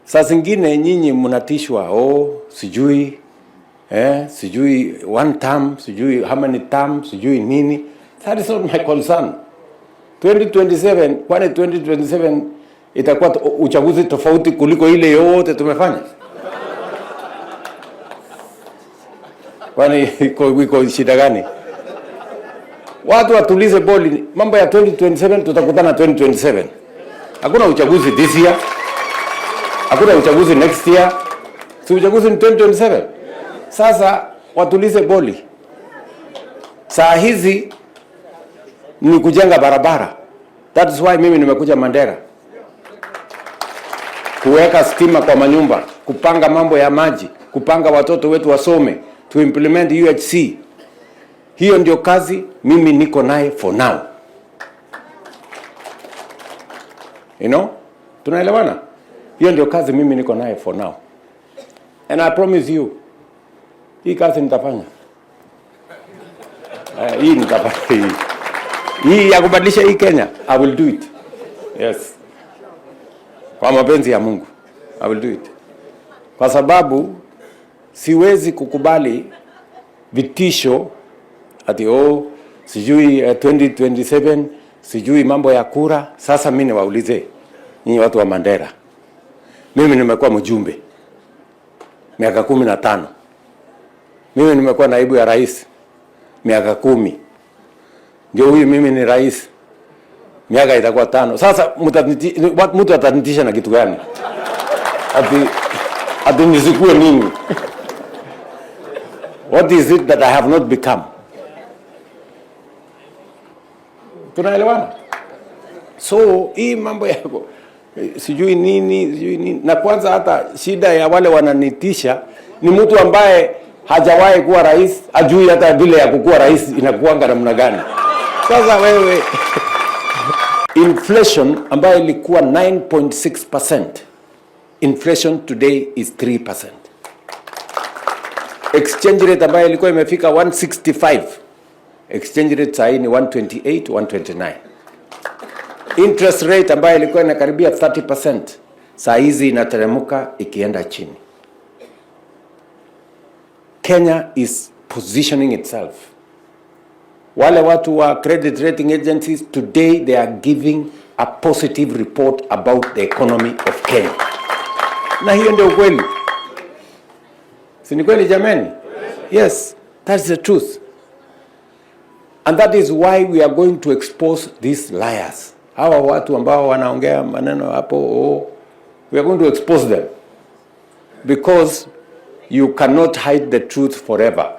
Saa zingine nyinyi mnatishwa, oh, sijui sijui one term, sijui how many term, sijui nini. That is not my concern. 2027, kwani 2027 itakuwa uchaguzi tofauti kuliko ile yote tumefanya? Kwani iko shida gani? Watu watulize boli. Mambo ya 2027 tutakutana 2027. Hakuna uchaguzi this year. Hakuna uchaguzi next year. Si uchaguzi ni 2027. Sasa watulize boli. Saa hizi ni kujenga barabara. That is why mimi nimekuja Mandera kuweka stima kwa manyumba, kupanga mambo ya maji, kupanga watoto wetu wasome, to implement UHC. Hiyo ndio kazi mimi niko naye for now. You know? Tunaelewana? Hiyo ndio kazi mimi niko naye for now. And I promise you, hii kazi nitafanya. Hii nitafanya hii. Hii ya kubadilisha hii Kenya, I will do it. Yes. Kwa mapenzi ya Mungu, I will do it. Kwa sababu siwezi kukubali vitisho ati oh, sijui 2027 sijui mambo ya kura. Sasa mimi niwaulize nyinyi watu wa Mandera, mimi nimekuwa mjumbe miaka 15, mimi nimekuwa naibu ya rais miaka 10, ndio huyu mimi ni rais miaka itakuwa 5. Sasa mtu atanitisha na kitu gani? Ati nisikue nini? What is it that I have not become? Tunaelewana? So hii mambo yako sijui nini, sijui nini. Na kwanza hata shida ya wale wananitisha ni mtu ambaye hajawahi kuwa rais, ajui hata vile ya kukuwa rais inakuanga namna gani. Sasa wewe inflation ambayo ilikuwa 9.6%, inflation today is 3%. Exchange rate ambayo ilikuwa imefika 165, exchange rate sahii ni 128, 129. Interest rate ambayo ilikuwa inakaribia 30%, saa hizi inateremka ikienda chini. Kenya is positioning itself. Wale watu wa credit rating agencies today they are giving a positive report about the economy of Kenya. Na hiyo ndio ukweli. Si ni kweli jameni? Yes, that's the truth. And that is why we are going to expose these liars. Hawa watu ambao wanaongea maneno hapo, oh, we are going to expose them. Because you cannot hide the truth forever.